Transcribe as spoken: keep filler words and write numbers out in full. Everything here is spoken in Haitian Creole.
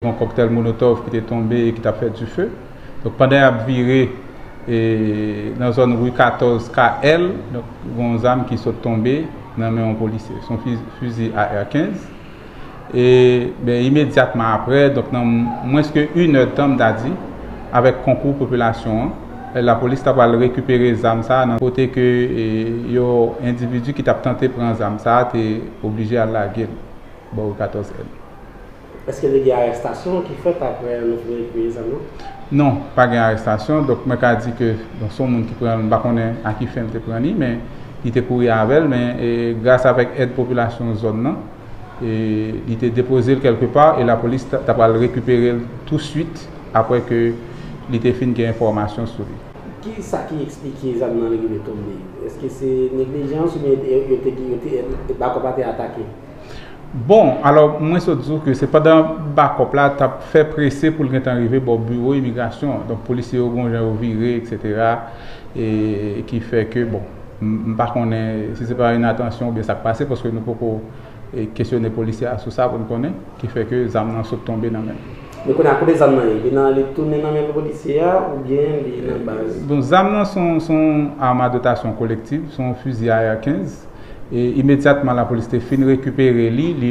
Yon kòktèl molotòv ki te tonbe e ki t ap fè dife. Donk, pandan y ap vire e, nan zòn ri katòz K L, donk, yon zam ki sot tonbe nan men yon polisye. Se yon fizi A R kenz. E, ben, imedyatman apre, donk, nan mwens ke inèdtan, m ta di, avèk konkou popilasyon an, lapolis ta pral rekipere zam sa a nan kote ke e, yon endividi ki t ap tante pran zam sa a te oblije al lage l bò ri katòz L. Èske te gen arèstasyon ki fèt apre nou fin rekipere zam nan? Non, pa gen arèstasyon. Donk, mwen ka di ke donk, se yon moun ki pran l, m pa konnen a ki fen l te pran li, men li te kouri avè l, men e, gras avèk èd popilasyon zòn nan, e, li te depoze l kèlkepa e lapolis ta ta pral rekipere l touswit apre ke li te fin gen enfòmasyon sou li. Ki sa ki eksplike zam nan rive tonbe? Èske se neglijans oubyen yo te, yo te, yo te, bakòp la te atake? Bon, alò, mwen sot di w ke se pandan bakòp la t ap fè prese pou l gentan rive bò biwo imigrasyon an. Donk, polisye yo gon jan yo vire, etsetera. E ki fè ke, bon, m m pa konnen si se pa inatansyon oubyen sa k pase, paske nou poko e, kesyone polisye a sou sa pou n konnen, ki fè ke zam nan sot tonbe nan men l. Men kounye a, kote zam nan ye? Li nan, li tounen nan men polisye a oubyen li nan baz? Bon, zam nan se yon, se yon arm à dotation collective, se yon fizi A R kenz. E imedyatman lapolis te fin rekipere li, li